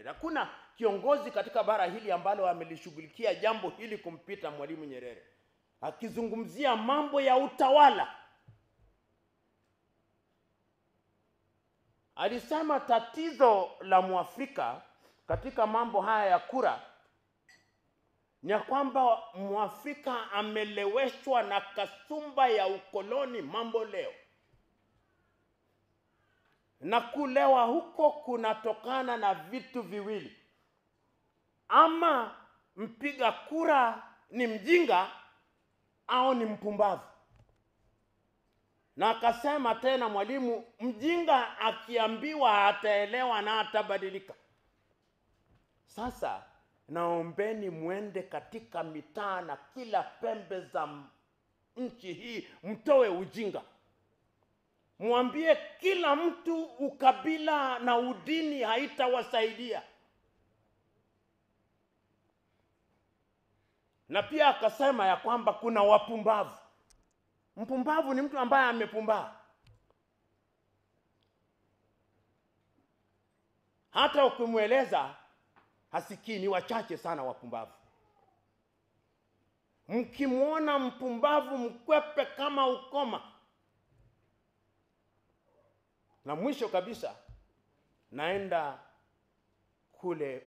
Hakuna kiongozi katika bara hili ambalo amelishughulikia jambo hili kumpita Mwalimu Nyerere, akizungumzia mambo ya utawala. Alisema tatizo la Mwafrika katika mambo haya ya kura ni ya kwamba Mwafrika ameleweshwa na kasumba ya ukoloni mambo leo. Na kulewa huko kunatokana na vitu viwili: ama mpiga kura ni mjinga au ni mpumbavu. Na akasema tena Mwalimu, mjinga akiambiwa ataelewa na atabadilika. Sasa naombeni muende katika mitaa na kila pembe za nchi hii, mtoe ujinga. Mwambie kila mtu ukabila na udini haitawasaidia. Na pia akasema ya kwamba kuna wapumbavu. Mpumbavu ni mtu ambaye amepumbaa. Hata ukimweleza hasikii. Ni wachache sana wapumbavu. Mkimwona mpumbavu mkwepe kama ukoma. Na mwisho kabisa naenda kule